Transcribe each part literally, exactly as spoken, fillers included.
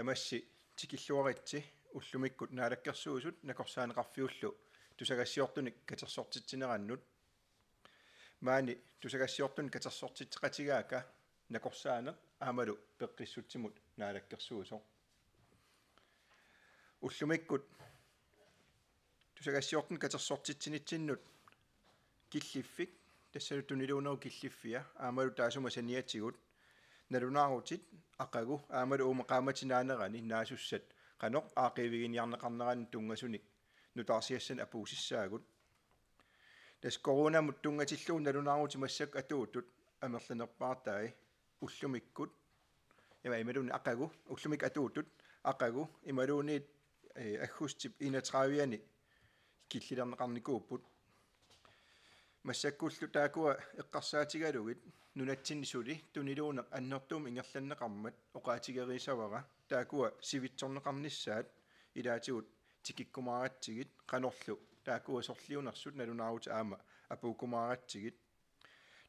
Tamassi tikilluaritsi ullumikkut Naalakkersuisut nakorsaaneqarfiullu tusagassiortunik katersortitsinerannut. Maani tusagassiortunik katersortitseqatigaakka nakorsaaneq aammalu peqqissutsimut naalakkersuisoq. Ullumikkut tusagassiortunik katersortitsinitsinnut killiffik, tassalu tuniluunerup killiffia, aammalu taassuma saniatigut nalunaarutit aqagu aammalu uuma qaammatit naanerani naasussat qanoq aaqqiiviginiarneqarneranut tunngasunik nutaarsiassanik apuussissaagut. Tassa coronamut tunngatillugu nalunaarutit massakkut atuuttut amerlanerpaartai ullumikkut, ima imaluunniit aqagu, ullumikkut atuuttut aqagu imaluunniit, eh, aggustip enogtredive-ani killilerneqarnikuupput. Massakkullu taakkua eqqarsaatigalugit nunatsinni suli tuniluuneq annertuumik ingerlanneqarmat oqaatigeriissavara, taakkua sivitsorneqarnissaat ilaatigut tikikkumaaratsigit, qanorlu taakkua sorliunersut nalunaarutit aamma apuukkumaaratsigit.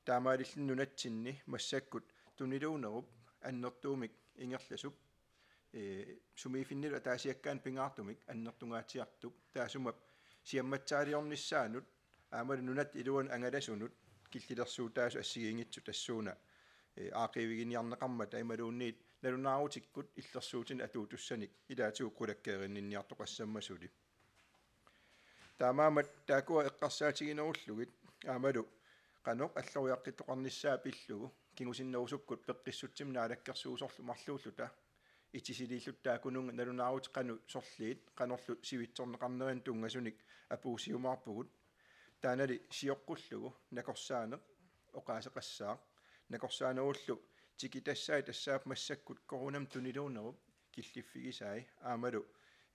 Taamaalilluni nunatsinni massakkut tuniluunerup annertuumik ingerlasup, eh, sumiiffinnilu ataasiakkaanut pingaartumik annertungaatsiartup, taassuma siammatsaaliornissaanut aammalu nunatta iluanut angalasunut killilersuutaasut assigiinngitsut tassuuna, eh, aaqqiiviginiarneqarmata imaluunniit nalunaarutikkut illersuutinik atuuttussanik ilaatigut qulakkeerinninniartoqassammat suli. Taamaammat taakkua eqqarsaatiginerullugit aammalu qanoq alloriaqqittoqarnissaa pillugu kingusinnerusukkut peqqissutsimut naalakkersuisorlu marluulluta itisiliilluta taakkununnga nalunaarutit qanoq sorliit qanorlu sivitsorneqarneranut tunngasunik apuussiumaarpugut. Taannali sioqqullugu nakorsaaneq oqaaseqassaaq. Nakorsaanerullu tikitassai tassaapput massakkut coronamut tuniluunerup killiffigisai aammalu,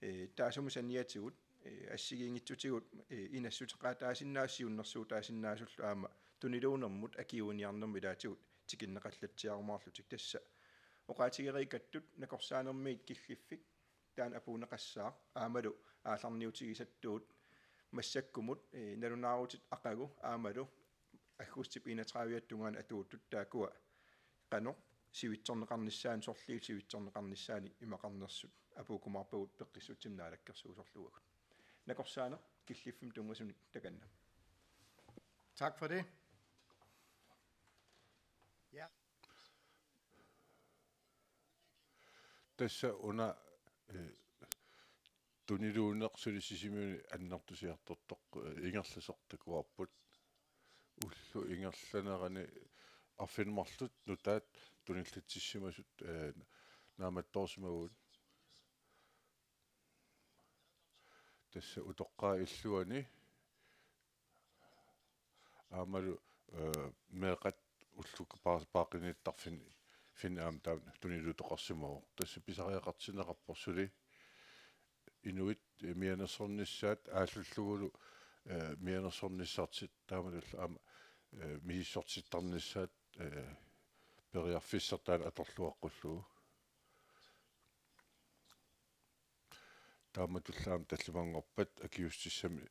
eh, taassuma saniatigut, eh, assigiinngitsutigut, eh, inassuteqaataasinnaasut siunnersuutaasinnaasullu aamma tuniluunermut akiuiniarnermut ilaatigut tikinneqallatsiarumaarlutik. Tassa oqaatigereerikkattut nakorsaanermiit killiffik taanna apuunneqassaaq aammalu aallarniutigisattut massakkumut, eh, nalunaarutit aqagu aammalu aggustip enogtredive-ata tungaanut atuuttut taakkua qanoq sivitsorneqarnissaanut, sorliit sivitsorneqarnissaanik imaqarnersut apuukkumaarpagut peqqissutsimut naalakkersuisorlu uagut. Nakorsaaneq killiffimmi tunngasunik takanna. Tak for det. Ja. Tassa una, eh, tuniluuneq suli Sisimiuni annertusiartortoq, eh, ingerlasoq takuarput. Ulloq ingerlanerani arfineq-marluk nutaat tunillatsissimasut, eh, naammattoorsimavugut. Tassa utoqqaat illuanni aammalu, eh, meeqqat ullut paa-, paaqqinittarfinni, finni aamma taama tuniluutoqarsimavoq. Tassa pisariaqartinneqarpoq suli inuit, eh, mianersornissaat aallullugulu, eh, mianersornissartik taamatullu aamma, eh, misissortittarnissaat, eh, periarfissaq taanna atorluaqqullugu. Taamatullu aamma tallimanngorpat akiuussutissami,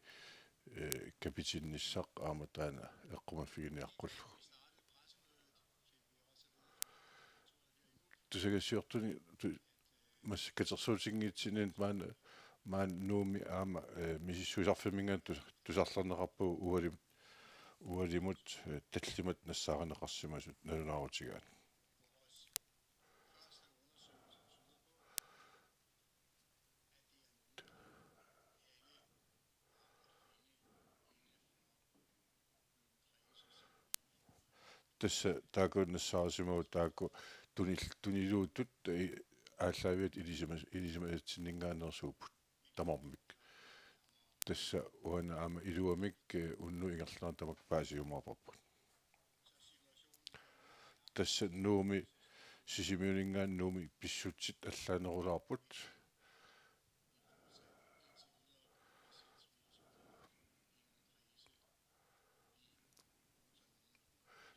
eh, kapitinnissaq aamma taanna eqqumaffiginiaqqullugu. Tusagassiortuni tu-, massa katersuutinngitsunik maanna, maanna Nuummi aamma, eh, misissuisarfimminngaanniit tus-, tusarlerneqarpugut ualim-, ualimut, eh, tallimat nassaarineqarsimasut nalunaarutigaat. Tassa taakku nassaarisimaguit taakku tunil-, tuniluutut, eh, aallaaviat ilisimas-, ilisimasatsinninngaanneersuupput tamarmik. Tassa uani aamma iluamik, eh, unnuk ingerlanerani tamakku paasiumaarparput. Tassa Nuummi, Sisimiuninngaanniit Nuummi pissutsit allaanerulaarput.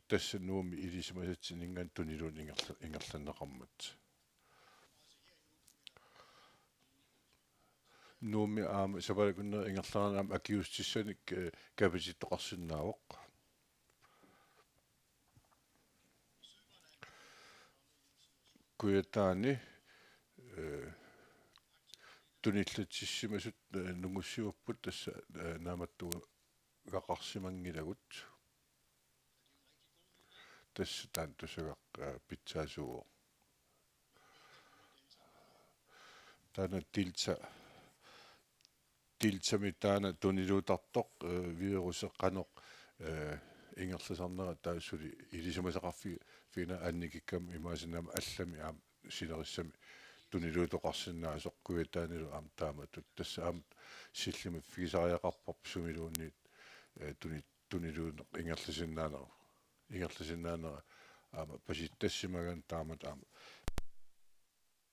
Tassa Nuummi ilisimasatsinninngaanniit tuniluunniit ingerla-, ingerlanneqarmat. Nuummi aamma sapaatip akunneri ingerlanerani aamma akiuussutissanik, eh, kapitittoqarsinnaavoq. Kujataani, eh, Tunillatsissimasut, eh, nungussiupput tassa, eh, naammattuugaqarsimanngilagut. Tassa taanna tusagaq, eh, pitsaasuuvoq. Taanna Delta, Deltami taanna tuniluutartoq, eh, virusi qanoq, eh, ingerlasarnera taava suli ilisimasaqarfigineq annikikkami imaassinnaammat allami aamma sinerissami tuniluutoqarsinnaasoq Kujataanilu aamma taamatut. Tassa aamma sillimaffigisariaqarparput sumiluunniit, eh, tuni-, tuniluunneq ingerlasinnaanera, ingerlasinnaanera aamma pasitsissimagaanni taamatut aamma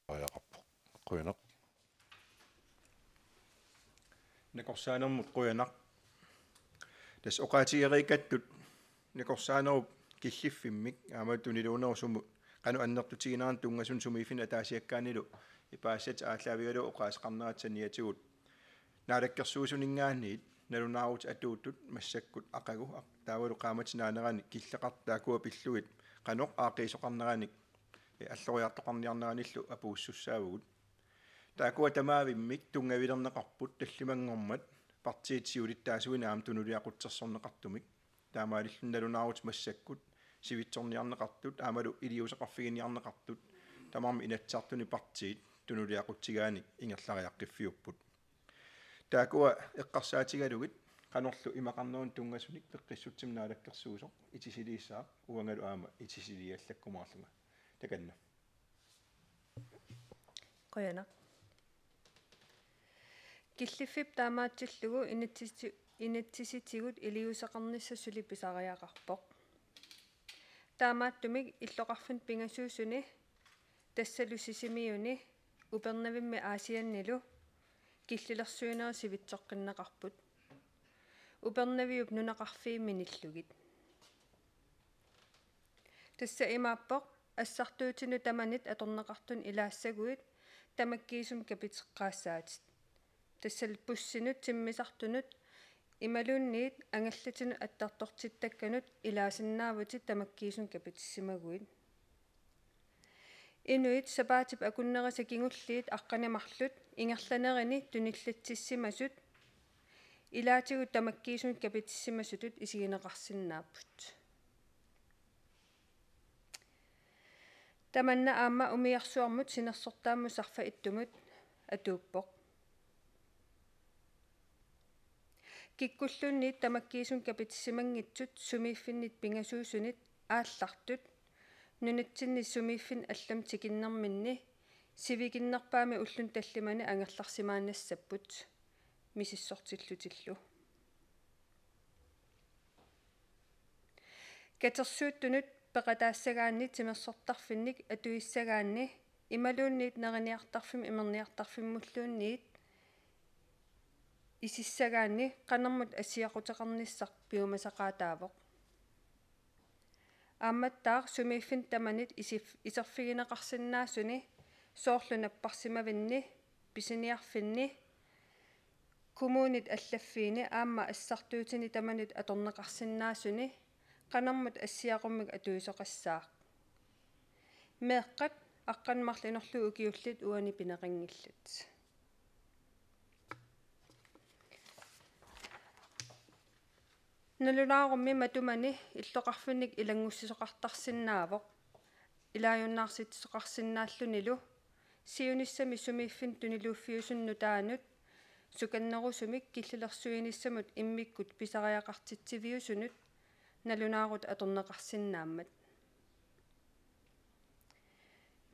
ariaqarpoq. Qujanaq. Nakorsaanermut qujanaq. Tassa oqaatigereerikkattut nakorsaanerup killiffimmik aamma tuniluunerup sumut qanoq annertutiginerani tunngasunut sumiiffinni ataasiakkaanilu ipaassat aallaavigalugu oqaaseqarnerat saniatigut Naalakkersuisuninngaanniit nalunaarutit atuuttut massakkut aqagu aq-, taavalu qaammatit naanerani killeqartut taakkua pillugit qanoq aaqqiisoqarneranik, eh, alloriartoqarniarneranillu apuussussaavugut. Taakkua tamaavimmik tunngavilerneqarput tallimanngormat partiit siulittaasuineq aamma tunuliaqutsersorneqartumik. Taamaalilluni nalunaarutit massakkut sivitsorniarneqartut aammalu iliuuseqarfiginiarneqartut tamarmik Inatsisartuni partiit tunuliaqutsigaannik ingerlariaqqiffiupput. Taakkua eqqarsaatigalugit qanorlu imaqarnerunut tunngasunik peqqissutsimik naalakkersuisoq itisiliissaaq uangalu aamma itisiliallakkumaarlunga. Takanna. Qujanaq. Killiffik taamaatsillugu inatsisi-, inatsisitigut iliuuseqarnissaq suli pisariaqarpoq. Taamaattumik illoqarfinni pingasuusuni tassalu Sisimiuni, Upernavimmi Aasiannilu killilersuinerit sivitsoqqinneqarput. Upernaviup nunaqarfii minillugit. Tassa imaappoq assartuutinut tamanit atorneqartunut ilaassaguit tamakkiisumik kapiteqqaassaatit. Tassalu bussinut timmisartunut imaluunniit angallatinut attartortittakkanut ilaasinnaavutit tamakkiisumik kapitissimaguit. Inuit sapaatip akunnerisa kingulliit aqqaneq-marluk ingerlanerini tunillatsissimasut ilaatigut tamakkiisumik kapitissimasutut isigineqarsinnaapput. Tamanna aamma umiarsuarmut sinersortaammut sarfaq ittumut atuuppoq. Kikkulluunniit tamakkiisumik kapitissimanngitsut sumiiffinnit pingasuusunit aallartut nunatsinni sumiiffinni allamut tikinnerminni sivikinnerpaamik ulluni tallimani angerlarsimaannassapput misissortillutillu. Katersuuttunut peqataassagaanni timersortarfinnik atuissagaanni imaluunniit neriniartarfimmi imerniartarfimmulluunniit isissagaanni qanormut assiaquteqarnissaq piumasaqaataavoq. Aammattaaq sumiiffinni tamanit isif-, iserfigineqarsinnaasuni soorlu napparsimavinni, pisiniarfinni, kommunit allaffiini aamma assartuutini tamanit atorneqarsinnaasuni qanormut assiaqummik atuisoqassaaq. Meeqqat aqqaneq-marluk inorlugit ukiullit uani pineqanngillat. Nalunaarummi matumani illoqarfinnik ilanngussisoqartarsinnaavoq, ilaajunnaarsitsoqarsinnaallunilu siunissami sumiiffinni tuniluuffiusunut nutaanut sukannerusumik killilersuinissamut immikkut pisariaqartitsiviusunut nalunaarut atorneqarsinnaammat.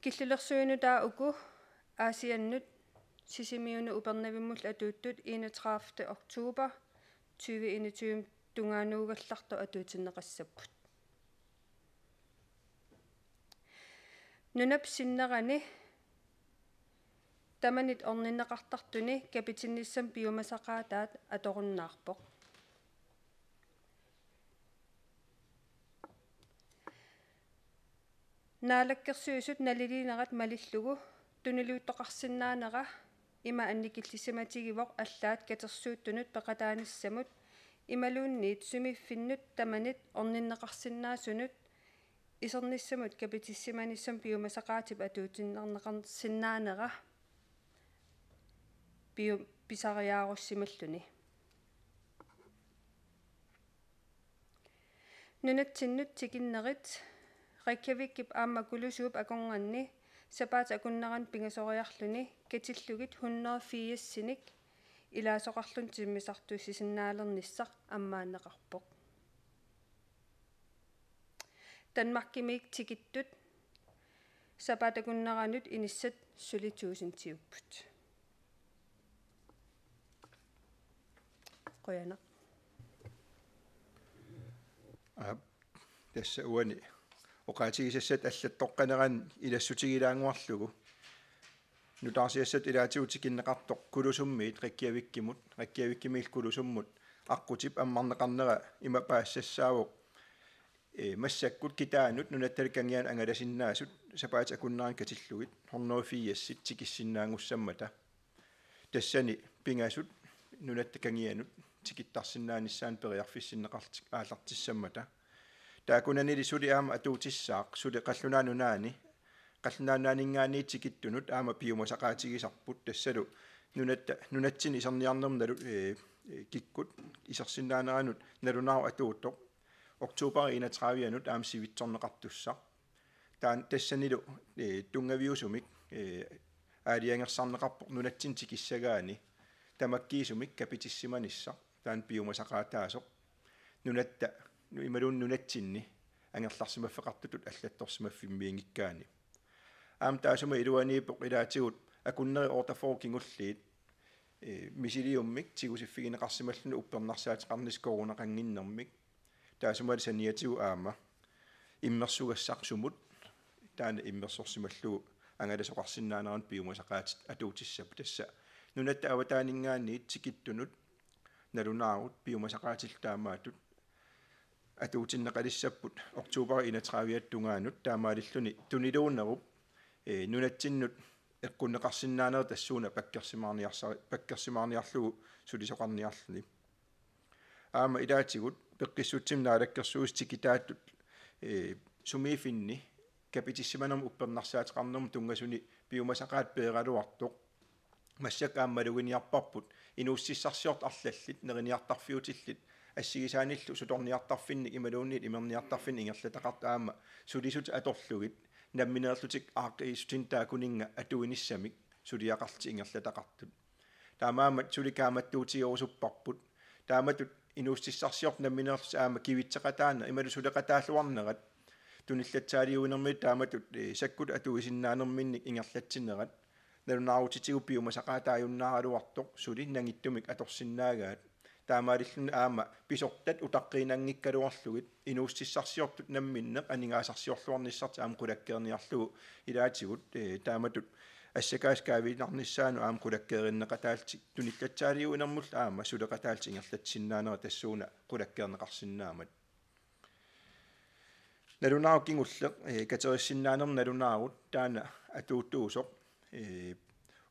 Killilersuinutaa uku Aasiannut Sisimiunut Upernavimmullu atuuttut enogtredivte oktober tyve enogtyve tungaanuugallartoq atuutsinneqassapput. Nunap sinnerani tamanit orninneqartartuni kapitinnissamut piumasaqaataat atorunnaarpoq. Naalakkersuisut naliliinerat malillugu tuniluuttoqarsinnaanera ima annikillisimatigivoq allaat katersuuttunut peqataanissamut imaluunniit sumiiffinnut tamanit orninneqarsinnaasunut isernissamut kapitissimanissamut piumasaqaatip atuutinnarneqarsinnaanera. piu-, pisariaarussimalluni. Nunatsinnut tikinnerit Reykjavikip aamma Kulusuk akornanni sapaatip akunneranut pingasoriarluni katillugit hundrede firsinik ilaasoqarluni timmisartuussisinnaalernissaq ammaanneqarpoq. Danmarkimiit tikittut sapaatip akunneranut inissat suli tuusintiupput. Qujanaq. Aap, tassa uani oqaatigisassat allattoqqanerani ilassutigilaannguarlugu. Nutaarsiassat ilaatigut tikinneqartoq Kulusummiit Reykjavikimut, Reykjavikimiillu Kulusummut aqqutip ammarneqarnera ima paassassaavoq. Ee, massakkut kitaanut nunatta kangianut angalasinnaasut sapaatip akunneranut katillugit hundrede firsit tikissinnaanngussammata. Tassani pingasut nunatta kangianut tikittarsinnaanissaannut periarfissinneqarlutik aallartissammata. Taakkunanili suli aamma atuutissaaq, suli Qallunaat Nunaanni, Qallunaat Nunaanninngaanniit tikittunut aamma piumasaqaatigisarput, tassalu nunatta, nunatsinni iserniarnermut nalu-, ee, ee, kikkut isersinnaaneranut nalunaarut atuuttoq oktober enogtredive-anut aamma sivitsorneqartussaq. Taan-, tassanilu, ee, tunngaviusumik, ee, aalajangersarneqarpoq nunatsinni tikissagaanni tamakkiisumik kapitissimanissaq, taanna piumasaqaataasoq. Nunatta, nu-, imaluunniit nunatsinni angerlarsimaffeqartutut allattorsimaffimmiinngikkaanni. Aamma taassuma iluaniippoq ilaatigut akunneri otteogfyrre kingulliit, ee, misiliummik tigusiffigineqarsimalluni uppernarsaateqarnissaq coronaqannginnermik. Taassumalu saniatigut aamma immersugassaq sumut, taanna immersorsimallugu angalasoqarsinnaaneranut piumasaqaatit atuutissapput, tassa nunatta avataaninngaanniit tikittunut nalunaarut piumasaqaatillu taamaattut atuutinneqalissapput oktober enogtredive-ata tungaanut, taamaalilluni tuniluunnerup, ee, nunatsinnut eqqunneqarsinnaaneq tassuuna pakkersimaarniarsa-, pakkersimaarniarlugu sulisoqarniarluni. Aamma ilaatigut peqqissutsimik naalakkersuisut tikitaattut, ee, sumiiffinni kapitissimanermut uppernarsaateqarnermut tunngasunik piumasaqaatit peeraluartoq. Massakkut aamma maluginiarparput inuussutissarsiortut arlallit neriniartarfiutillit assigisaanillu sutorniartarfinnik imaluunniit imerniartarfinnik ingerlataqartut aamma sulisut atorlugit nammineerlutik aaqqiissutinik taakkuninnga atuinissamik suliaqarlutik ingerlataqartut. Taamaammat suli kaammattuutigerusupparput. Taamatut inuussutissarsiortut nammineerlutik aamma kivitseqataanerat imaluunniit suleqataalluarnerat, tunillatsaaliuinermiit taamatut, ee, sakkut atuisinnaanerminnik ingerlatsinerat, nalunaarutitigut piumasaqaataajunnaaraluartoq suli nangittumik atorsinnaagaat. Taamaalilluni aamma pisortat utaqqiinnanngikkaluarlugit inuussutissarsiortut namminneq aningaasarsiorluarnissartik aamma qulakkeerniarlugu ilaatigut, ee, taamatut assakaasut kaavinarnissaannut aamma qulakkeerinneqataallutik, tunillatsaaliuinermullu aamma suleqataallutik ingerlatsisinnaanera tassuuna qulakkeerneqarsinnaammat. Nalunaarut kingulleq, ee, katersissinnaanermut nalunaarut taanna atuuttuusoq, ee,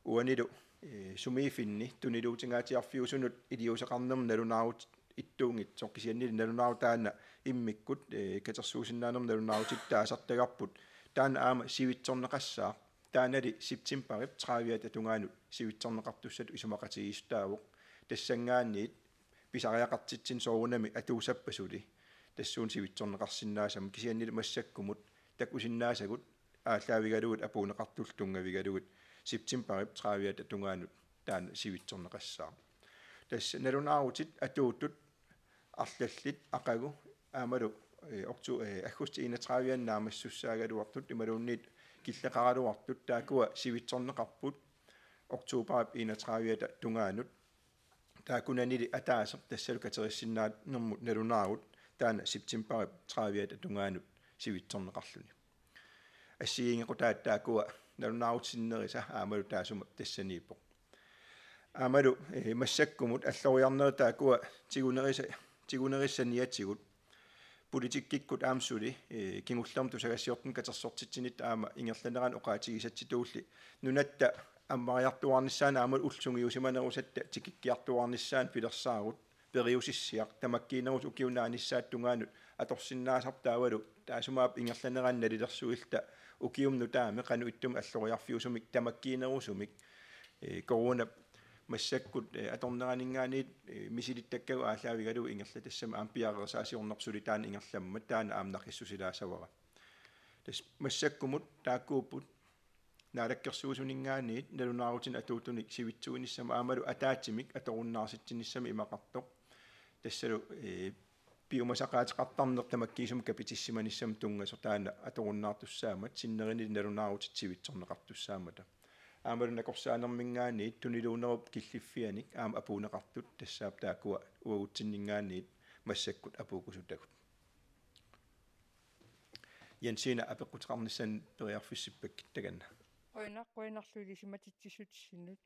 uanilu, ee, sumiiffinni tuniluutingaatsiarfiusunut iliuuseqarnermut nalunaarut ittuunngitsoq, kisiannili nalunaarut taanna immikkut, ee, katersuusinnaanermut nalunaarutitut taasartagarput, taanna aamma sivitsorneqassaaq. Taannali septembarip tredive-ata tungaanut sivitsorneqartussatut isumaqatigiissutaavoq. Tassanngaanniit pisariaqartitsineq soorunami atuussappat suli tassuuna sivitsorneqarsinnaasammat, kisiannili massakkumut takusinnaasagut aallaavigalugit apuunneqartullu tunngavigalugit septembarip tredive-ata tungaanut taanna sivitsorneqassaaq. Tassa nalunaarutit atuuttut arlallit aqagu aammalu, ee, oktu-, ee, aggustip enogtredive-anni naammassussaagaluartut imaluunniit killeqaraluartut taakkua sivitsorneqarput oktobarip enogtredive-ata tungaanut. Taakkunanili ataaseq tassalu katersissinnaanermut nalunaarut taanna septembarip tredive-ata tungaanut sivitsorneqarluni. Assigiinngequtaat taakkua nalunaarut sinnerisa aammalu taassuma tassaniippoq. Aammalu, ee, massakkumut alloriarnerit taakkua tigunerisa-, tigunerissat saniatigut politikkikkut aamma suli, ee, kingullermik tusagassiortunik katersortitsinitta aamma ingerlanerani oqaatigisatsitulli nunatta ammariartuaarnissaanut aamma ulloq sungiusimanerusatta tikikkiartuaarnissaanut pilersaarut periusissiaq tamakkiinerusoq ukiup naanissaata tungaanut atorsinnaasarpoq, taavalu taassuma aamma ingerlanerani nalilersuilluta ukiumut nutaamik qanoq ittumik alloriarfiusumik tamakkiinerusumik, ee, corona Massakkut, eh, atorneraninngaanniit, eh, misilittakkagut aallaavigalugu ingerlatassammat aamma piareersaasiornerput suli taanna ingerlammat taanna aamma naqissusilaassavara. Tassa massakkumut taakkuupput naalakkersuisuninngaanniit nalunaarutinik atuuttunik sivitsuinissamut aammalu ataatsimik atorunnaarsitsinissami imaqartoq. Tassalu, eh, piumasaqaateqartarneq tamakkiisumik kapitissimanissamut tunngasoq taanna atorunnaartussaammat sinnerinilli nalunaarutit sivitsorneqartussaammata. Aammalu nakorsaanerminngaanniit tuniluunerup killiffianik aamma apuunneqartut tassaapput taakkua uagutsinninngaanniit massakkut apuukkusutagut. Jensina apeqquteqarnissani periarfissippakka takanna. Qujanaq, qujanarlu ilisimatitsissutissinnut.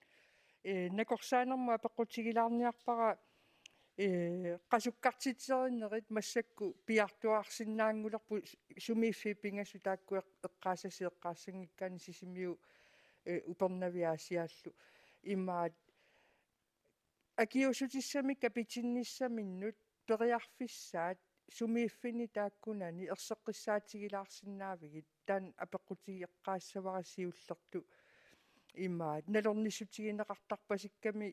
Ee, nakorsaanermut apeqqutigilaarniarpara, ee, qasukkartitserinerit massakkut piaartuaarsinnaanngulerput sumiiffiit pingasut taakku eq-, eqqaasassiit eqqaassanngikkaanni Sisimiut, ee, Upernavik Aasiaallu. Imaat akiuussutissamik kapitinnissaminnut periarfissaat sumiiffinni taakkunani erseqqissaatigilaarsinnaavigit, taanna apeqqutigeqqaassavara siullertut. Imaat nalornissutigineqartarpasikkami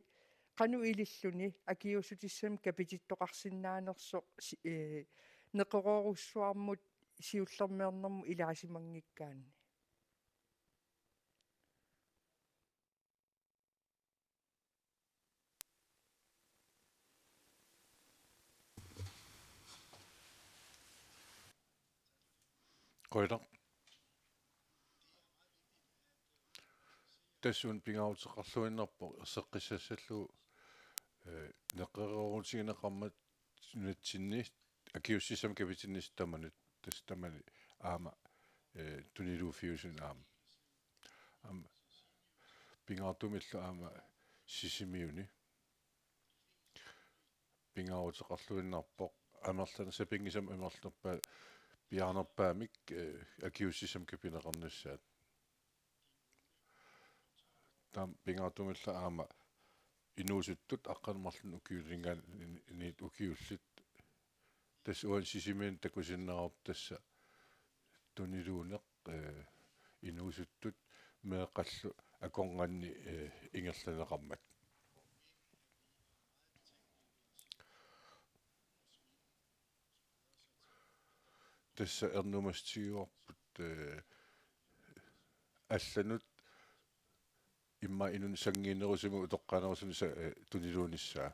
qanoq ililluni akiuussutissamik kapitittoqarsinnaanersoq si-, ee, neqeroorujussuarmut siullermeernermut ilaasimanngikkaanni. Qujanaq. Tassuuna pingaaruteqarluinnarpoq erseqqissassallugu, ee, neqeroorutigineqarmat nunatsinni akiuussutissamik kapitinnissaq tamanut, tassa tamani aamma, ee, tuniluuffiusuni aamma. Aamma pingaartumillu aamma Sisimiuni pingaaruteqarluinnarpoq amerlaner-, sapinngisamik amerlanerpaat piaarnerpaamik, ee, akiuussutissamik kapineqarnissaat. Taava pingaartumillu aamma inuusuttut aqqaneq-marlunnik ukiulinngaanniit ukiullit. Tassa uani Sisimiuni takusinnaavarput tassa tuniluuneq, ee, inuusuttut meeqqallu akornanni, ee, ingerlanneqarmat. Tassa ernumassutigiuarput, ee, allanut immaqa inunnut sanngiinnerusumik utoqqaanerusumik sa-, ee, tuniluunissaa.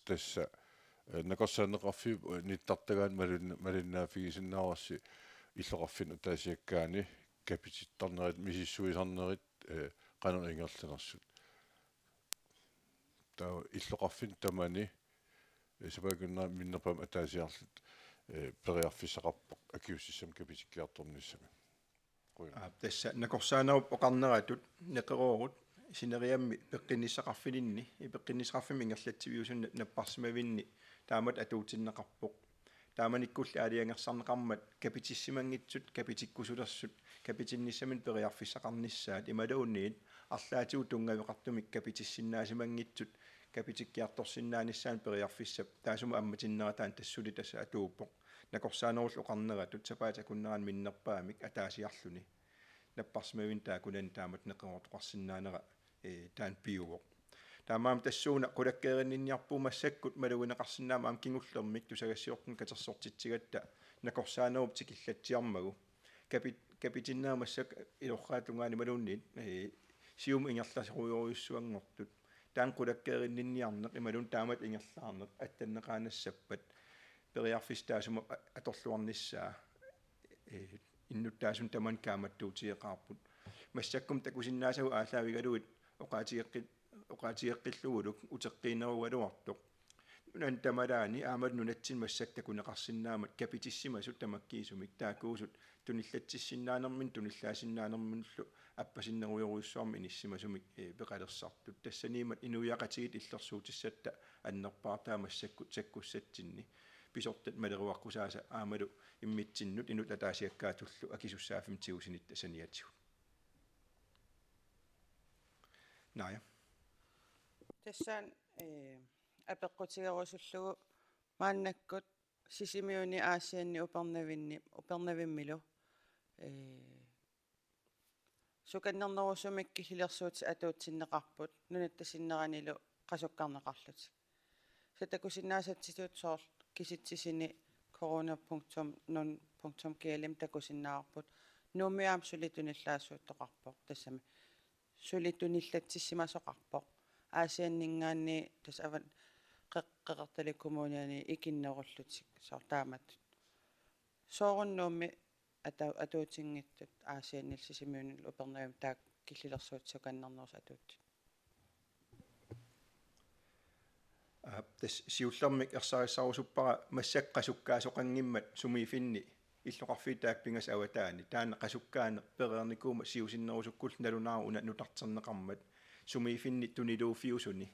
Tassa, ee, nakorsaanneqarfiup, ee, nittartagaani malun-, malinnaaffigisinnaavarsi illoqarfinni ataasiakkaani kapitittarnerit, misissuisarnerit, ee, qanoq ingerlanersut. Taava illoqarfinni tamani, ee, sapaatit akunnerini minnerpaamik ataasiarluta, ee, periarfissaqarpoq akiuussutissamik kapitikkiartornissami. Qujanaq. Aa, tassa nakorsaanerup oqarneratut neqeroorut sineriammi peqqinnissaqarfininni, peqqinnissaqarfimmi ingerlatsiviusunut napparsimavinni taamatut atuutsinneqarpoq. Taamanikkulli aalajangersarneqarmat kapitissimanngitsut, kapitikkusulersut, kapitinnissaminut periarfissaqarnissaat imaluunniit arlaatigut tunngaveqartumik kapitissinnaasimanngittut, kapitikkiartorsinnaanissaannut periarfissap taassuma ammatinnerataani tassa suli tassa atuuppoq. Nakorsaanerullu oqarneratut sapaatit akunnerini minnerpaamik ataasiarluni napparsimavinni taakkunani taamatut neqeroortoqarsinnaanera, ee, taanna piuvoq. Taamaammat tassuuna qulakkeerinninniarpugut massakkut malugineqarsinnaammat aamma kingullermik tusagassiortunut katersortitsigatta nakorsaanerup tikillatsiarmagu. Kapi-, kapitinnera massakkut ilorraap tungaani imaluunniit, ee, siumut ingerlasorujorujussuanngortut. Taanna qulakkeerinninniarneq imaluunniit taamatut ingerlaarneq attanneqaanassappat periarfissaq taassuma a-, atorluarnissaa, ee, innuttaasunik tamanit kaammattuutigeqaarput. Massakkut takusinnaasagut aallaavigalugit oqaatigeqqi-, oqaatigeqqillugulu uteqqiinnerugaluartoq. Nunani tamalaani aammalu nunatsinni massakkut takuneqarsinnaammat kapitissimasut tamakkiisumik taakkuusut tunillatsisinnaanerminni tunillaasinnaanerminullu appasinnerujorujussuarmik inissimasumik, ee, peqalersartut. Tassaniimmat inuiaqatigiit illersuutissatta annerpaartaat massakkut sakkussatsinni pisortat maleruaqqusaasa aammalu immitsinnut inuttut ataasiakkaatullu akisussaaffimmik tigusinitta saniatigut. Naaja. Tassaana, ee, apeqqutigerusullugu maannakkut Sisimiuni Aasianni Upernavinni, Upernavimmilu, ee, sukannernerusumik killilersuutit atuutsinneqarput nunatta sinneranilu qasukkarneqarlutik. Takusinnaasatsitut soorlu kisitsisini corona punktum nun punktum G L-imi takusinnaavarput Nuummi aamma suli tunillaassuuttoqarpoq, tassami suli tunillatsissimasoqarpoq. Aasianninngaanniit tassa avan qeq-, Qeqertalik Kommuniani ikinnerullutik soorlu taamatut. Soorunami Nuummi ata-, atuutinngitsut Aasiannillu Sisimiunillu Upernavimmi taakku killilersuutit sukannernerusut atuutsitut. Aa, tassa siullermik ersarissarusuppara massakkut qasukkaasoqanngimmat sumiiffinni illoqarfiit taakku pingasut avataani. Taanna qasukkaaneq pereernikuummat siusinnerusukkullu nalunaarut una nutarterneqarmat sumiiffinni tuniluuffiusuni.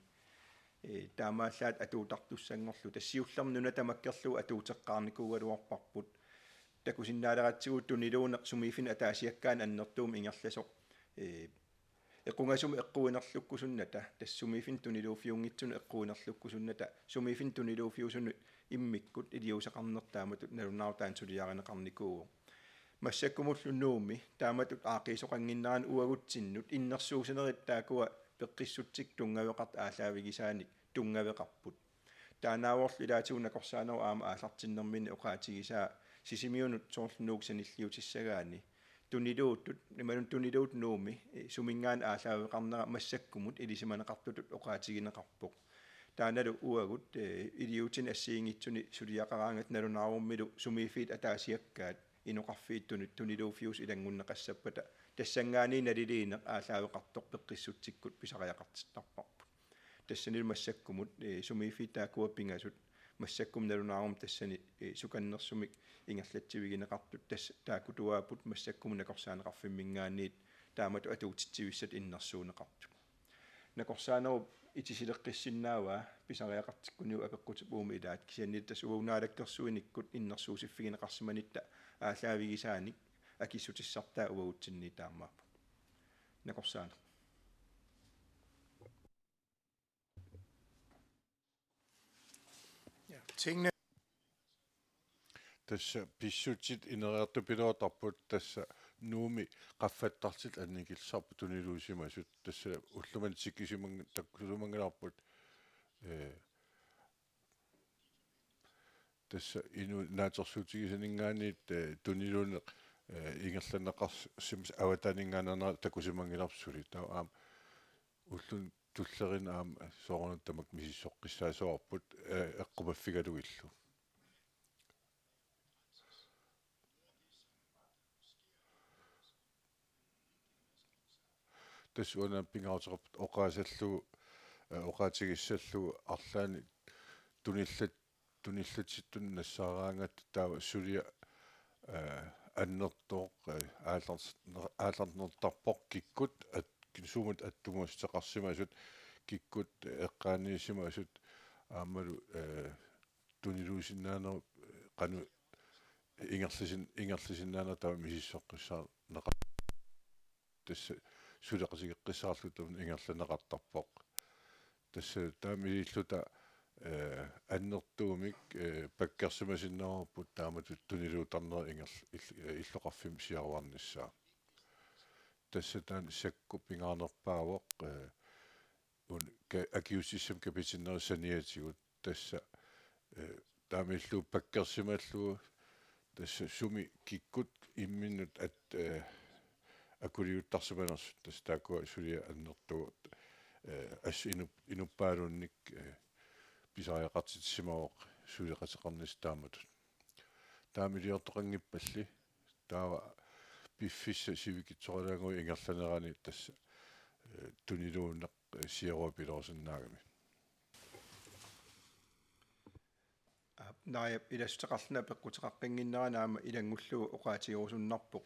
Ee, taamaallaat atuuttartussanngorlugu. Tassa siullermik nuna tamakkerlugu atuuteqqaarnikuugaluarparput. Takusinnaaleratsigooq tuniluuneq sumiiffinni ataasiakkaani annertuumik ingerlasoq. Ee, equngasumik eqquinerlukkusunnata, tassa sumiiffinni tuniluuffiunngitsunut eqquinerlukkusunnata, sumiiffinni tuniluuffiusunut immikkut iliuuseqarneq taamatut nalunaarutaanut suliarineqarnikuuvoq. Massakkumullu Nuummi taamatut aaqqiisoqannginnerani uagutsinnut innersuussinerit taakkua peqqissutsikkut tunngaveqartut aallaavigisaanik tunngaveqarput. Taannaavorlu ilaatigut nakorsaanerup aamma aallartinnerminni oqaatigisaa Sisimiunut soorlu Nuuk sanilliutissagaanni tuniluutut, imaluunniit tuniluutut Nuummi, eh, suminngaanniit aallaaveqarnera massakkumut ilisimaneqartutut oqaatigineqarpoq. Taannalu uagut, eh, iliuutsinni assigiinngitsuni suliaqaraangatta nalunaarummilu sumiiffiit ataasiakkaat inoqarfiit tuni-, tuniluuffiusut ilanngunneqassappata tassanngaanniit naliliineq aallaaveqartoq peqqissutsikkut pisariaqartittarparput. Tassanilu massakkumut, eh, sumiiffiit taakkua pingasut massakkumut nalunaarumik tassani, eh, sukannersumik ingerlatsivigineqartut tassa taakkutuaapput massakkumut nakorsaaneqarfimminngaanniit taamatut atuutitsivissatut innersuunneqartut. Nakorsaanerup itisileqqissinnaavaa pisariaqartikkuniuk apeqqutip uuma ilaat, kisianni tassa uagut naalakkersuinikkut innersuussiffigineqarsimanitta aallaavigisaanik akissutissartaa uagutsinniit taamaappoq. Nakorsaaneq. Ja, tingene. Tassa pissutsit ineriartupiloortarput, tassa Nuummi qaffattarlutik annikillisarput tuniluusimasut. Tassa ullumimut tikisiman-, takkusimanngilarput, eh, tassa inuit naatsorsuutigisaninngaanniit, eh, tuniluuneq, eh, ingerlanneqarsimasut avataaninngaanneernerat takusimanngilarput suli. Taava aamma ulluni tulleriinni aamma soorunami tamakku misissoqqissaassavarput, eh, eqqumaffigalugillu. Tassa una pingaaruteqarpoq oqaasallugu, eh, oqaatigissallugu arlaannik tunillat-, tunillatsittunik nassaaraangatta taava suliaq, eh, annertooq, eh, aallars-, aallarnertarpoq kikkut at-, sumut attuumassuteqarsimasut, kikkut eqqaaniissimasut aammalu, eh, tuniluusinnaaneq, eh, qanoq ingerlasin-, ingerlasinnaaneq taava misissoqqissaarneqar-, tassa suleqatigeqqissaarluta tamanna ingerlanneqartarpoq. Tassa taama iliorluta, eh, annertuumik, eh, pakkersimasinnaavoq taamatut tuniluutarnerit ingerl-, ill-, eh, illoqarfimmi siaruarnissaa. Tassa taanna sakku pingaarnerpaavoq, eh, un-, ka-, akiuussissamik kapitinnerit saniatigut. Tassa, eh, taamaalilluni pakkersimallugu tassa sumi kikkut imminnut at-, eh, akuliuttarsimanersut, tassa taakkua suliaq annertuut, eh, assut inup-, inuppaaluunniit, eh, pisariaqartitsisimavoq suleqateqarnissaq taamatut. Taama iliortoqanngippalli, taava piffissaq sivikitsoralaagunik ingerlanerani tassa, eh, tuniluuneq, eh, siaruapiloorusinnaagami. Aap, Naajap ilassuteqarluni apeqquteqaqqinngikkallarnera aamma ilanngullugu oqaatigerusunnarpoq.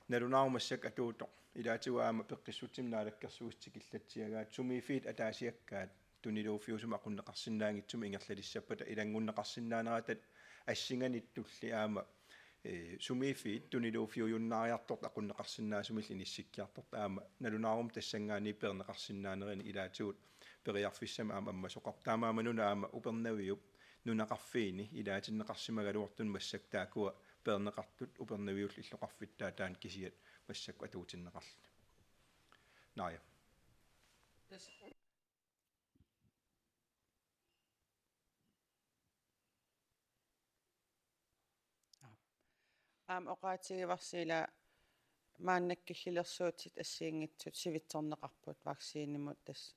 Nalunaarumik massakkut atuuttoq ilaatigut aamma peqqissutsimik naalakkersuisut tikillatsiagaat, sumiiffiit ataasiakkaat tuniluuffiusumik aqunneqarsinnaanngitsumik ingerlalissappata ilanngunneqarsinnaaneratta assinganittulli aamma, eh, sumiiffiit tuniluuffiujunnaariartortut aqunneqarsinnaasumillu inissikkiartortut aamma nalunaarumik tassanngaanniit peerneqarsinnaanerini ilaatigut periarfissamik aamma ammasoqarpoq. Taamaammat una aamma Upernaviup nunaqarfiini ilaatinneqarsimagaluartuni massakkut taakkua peerneqartut Upernaviullu illoqarfittaat taanna kisiat massakkut atuutinneqarluni. Naja. Aamma oqaatigivarsi ila maannakkut killilersuutit assigiinngitsut sivitsorneqarput vaccinemut, tassa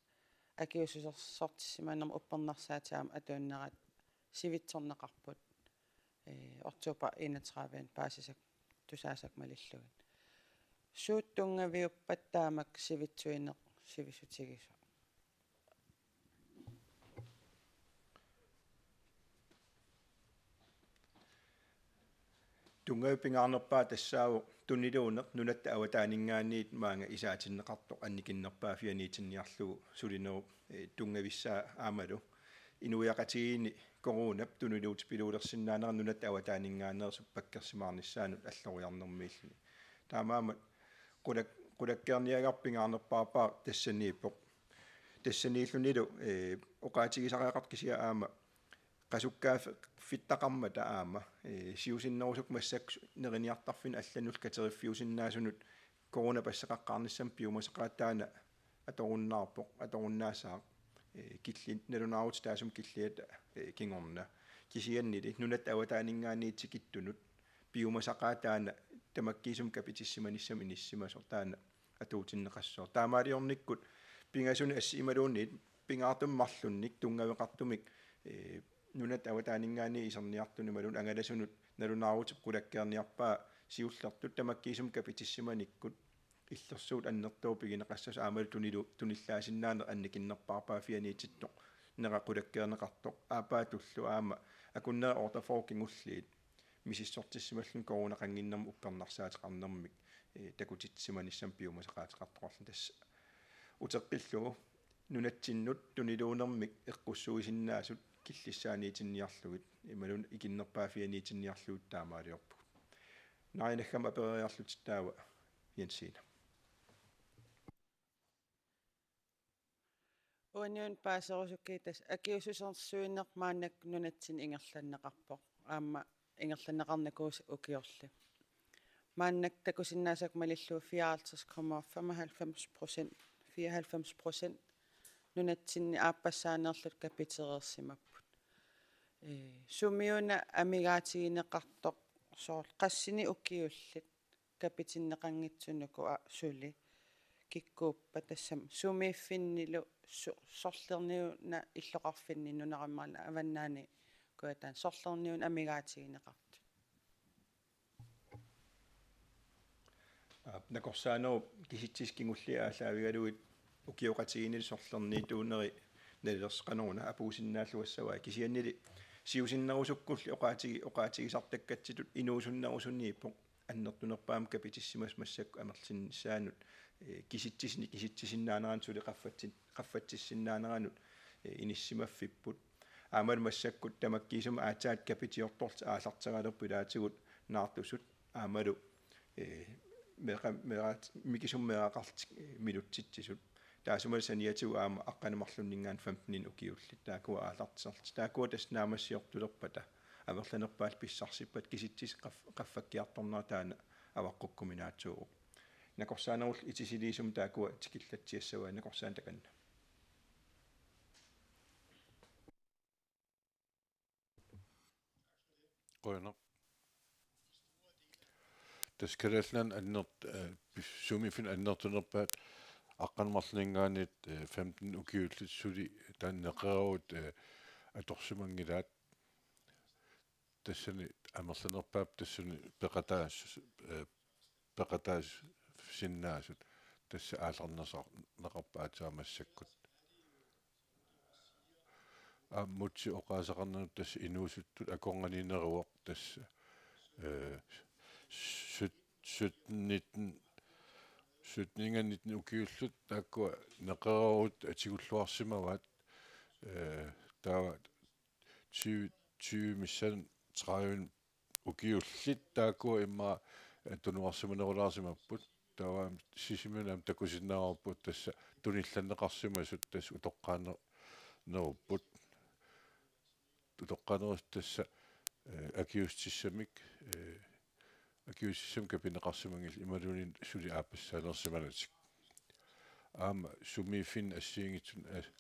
akiuussusersortissimanermut uppernarsaatit aamma atuunnerat sivitsorneqarput, ee, oktober enogtredive paasisakka tusaasakkut malillugit. Suut tunngaviuppat taamak sivitsuineq sivisutigisoq? Tunngavit pingaarnerpaat tassaavoq tuniluuneq nunatta avataaninngaanniit maanga isaatinneqartoq annikinnerpaaffianiitinniarlugu sulinerup, eh, tunngavissaa aammalu inuiaqatigiinni coronap tuniluutipiluulersinnaanera nunatta avataaninngaanneersup pakkersimaarnissaanut alloriarnermiilluni. Taamaammat qulak-, qulakkeerniagarput pingaarnerpaarpaaq tassaniippoq. Tassaniillunilu, eh, oqaatigisariaqartoq kisianni aamma qasukkaaffittaqarmata aamma, eh, siusinnerusukkut massakkut neriniartarfinni allannullu kateriffiusinnaasunut corona passeqaqqaarnissamut piumasaqaataat taanna atorunnaarpoq, atorunnaassaaq, eh, killi-, nalunaarutit taassuma killiata, eh, kingorna. Kisiannili nunatta avataaninngaanniit tikittunut piumasaqaataat taanna tamakkiisumik kapitissimanissamut inissisimasoq taanna atuutinneqassaaq. Taamaaliornikkut pingasunik assi imaluunniit pingaartumik marlunnik tunngaveqartumik, eh, nunatta avataaninngaanniit iserniartunut imaluunniit angalasunut nalunaarutip qulakkeerniarpaa siullertut tamakkiisumik kapitissimanikkut illersuut annertooq pigineqassasoq aammalu tunilu-, tunillaasinnaaneq annikinnerpaarpaaffianiitittoq nera qulakkeerneqartoq aappaatullu aamma akunneri otteogfyrre kingulliit misissortissimalluni coronaqannginnermut uppernarsaateqarnermik, eh, takutitsimanissamut piumasaqaateqartoqarluni tassa. Uteqqillugu nunatsinnut tuniluunermik eqqussuisinnaasut killissaaniitinniarlugit imaluunniit ikinnerpaaffianiitinniarlugit taamaaliorpugut. Naja, naggammik apereriarlutit taava Jensine. Uaniuna paaserusukkit tassa akiuussusersuineq maannakkut nunatsinni ingerlanneqarpoq. Aamma ingerlanneqarnikuusoq ukiorli. Maannakkut takusinnaasakka malillugu fireoghalvtreds komma femoghalvfems procent, fireoghalvfems procent nunatsinni aappassaaneerlutik kapitereersimapput. Ee, sumiuna amigaatigineqartoq soorlu qassinik ukiullit kapitinneqanngitsunik uku a-, suli kikkuuppat tassami sumiiffinnilu su-, sorlerniuna illoqarfinni nunarummi aamma avannaani kujataani sorlerniuna amigaatigineqartut. Aap, nakorsaanerup kisitsisit kingulliit aallaavigalugit ukioqatigiinni sorlerniutuuneri nalilersoqarneruna apuusinnaalluassavai kisiannili siusinnerusukkulli oqaatigi-, oqaatigisartakkatsitut inuusunnerusuniippoq annertunerpaamik kapitissimasut massakkut amerlinissaannut, eh, kisitsisit kisitsisinnaaneranut suli qaffatsi-, qaffatsissinnaaneranut, eh, inissisimaffipput. Aammalu massakkut tamakkiisumik aatsaat kapitiortorlutik aallartigaluarput ilaatigut naartusut aammalu, eh, meeqa-, meeqat-, mikisumik meeraqarlutik, eh, minutsitsisut. Taassumalu saniatigut aamma aqqaneq-marlunninngaanniit femteninik ukiullit. Taakkua aallartisarlutik. Taakkua tassa naammassiortulerpata amerlanerpaallu pissarsippata kisitsisit qaf-, qaffakkiartornera taanna avaqqukkuminaatsuuvoq. Nakorsaanerullu itisiliisumik taakkua tikillatsiassavai nakorsaaneq takanna. Qujanaq. Tassa Kalaallit Nunaanni annert-, eh, pis-, sumiiffinni annertunerpaat aqqaneq-marlunninngaanniit, eh, femten ukiullit suli taanna neqeroorut, eh, atorsimanngilaat. Tassani amerlanerpaap tassani peqataas-, eh, peqataasinnaasut tassa aallarnersa-, neqarpoq aatsaat massakkut. Aamma Múte oqaaseqarnani tassa inuusuttut akornannineruvoq tassa, eh, syt-, sytten nitten, sytten nitten ukiullit taakkua neqeroorut tigulluarsimavaat, eh, taava tyve, tyve missaani tredive ukiullit taakkua immaqa, eh, tunuarsimanerulaarsimapput. Taava Sisimiuni aamma takusinnaavarput tassa tunillanneqarsimasut tassa utoqqaanne-, nerupput. Utoqqaanerusut tassa, eh, akiuussutissamik, eh, akiuussutissamik kapineqarsimanngillat imaluunniit suli aappassaanersimanatik. aamma sumiiffinni assigiinngitsunik as-,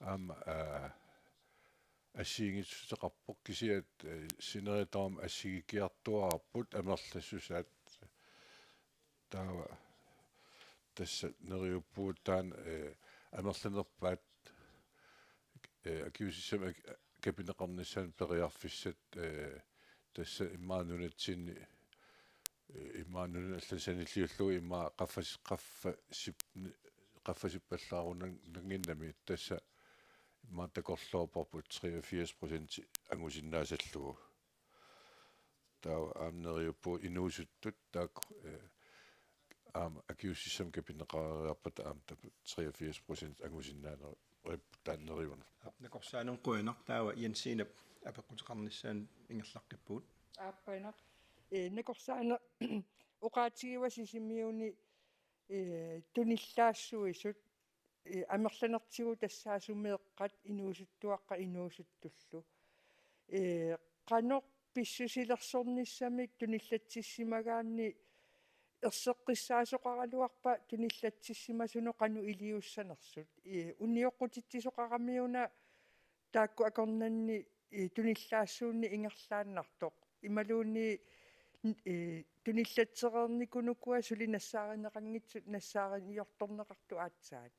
aamma, aa, assigiinngitsuteqarpoq kisianni, ee, sinerissami assigiigiartuaarput amerlassusaat. Taava tassa neriuppugut taanna, ee, amerlanerpaat, ee, akiuussutissamik ak-, kapineqarnissaanut periarfissat, ee, tassa immaqa nunatsinni, ee, immaqa nunanut allanut sanilliullugu immaqa qaffas-, qaffasip-, qaffasippallaarunannginnami tassa immaqa takorloorparput treogfirs procent angusinnaasallugu. Taava aamma neriuppugut inuusuttut taakku, ee, aamma akiuussutissamik kapineqareeriarpata aamma taakku treogfirs procent angusinnaaneq taanna neriunaq. Nakorsaaneq qujanaq, taava Jensinap apeqquteqarnissaanut ingerlaqqippugut. Aappaanaq. Ee, nakorsaaneq oqaatigivat Sisimiuni, ee, tunillaassuisut, ee, amerlanertigut tassaasut meeqqat inuusuttuaqqat inuusuttullu. Ee, qanoq pissusilersornissamik tunillatsissimagaanni erseqqissaasoqaraluarpa tunillatsissimasunut qanoq iliussanersut. Ee, unioqqutitsisoqaramiuna taakku akornanni, ee, tunillaassuunni ingerlaannartoq. Imaluunniit, ee, tunillatsereernikuunuku suli nassaarineqanngitsut nassaariortorneqartut aatsaat.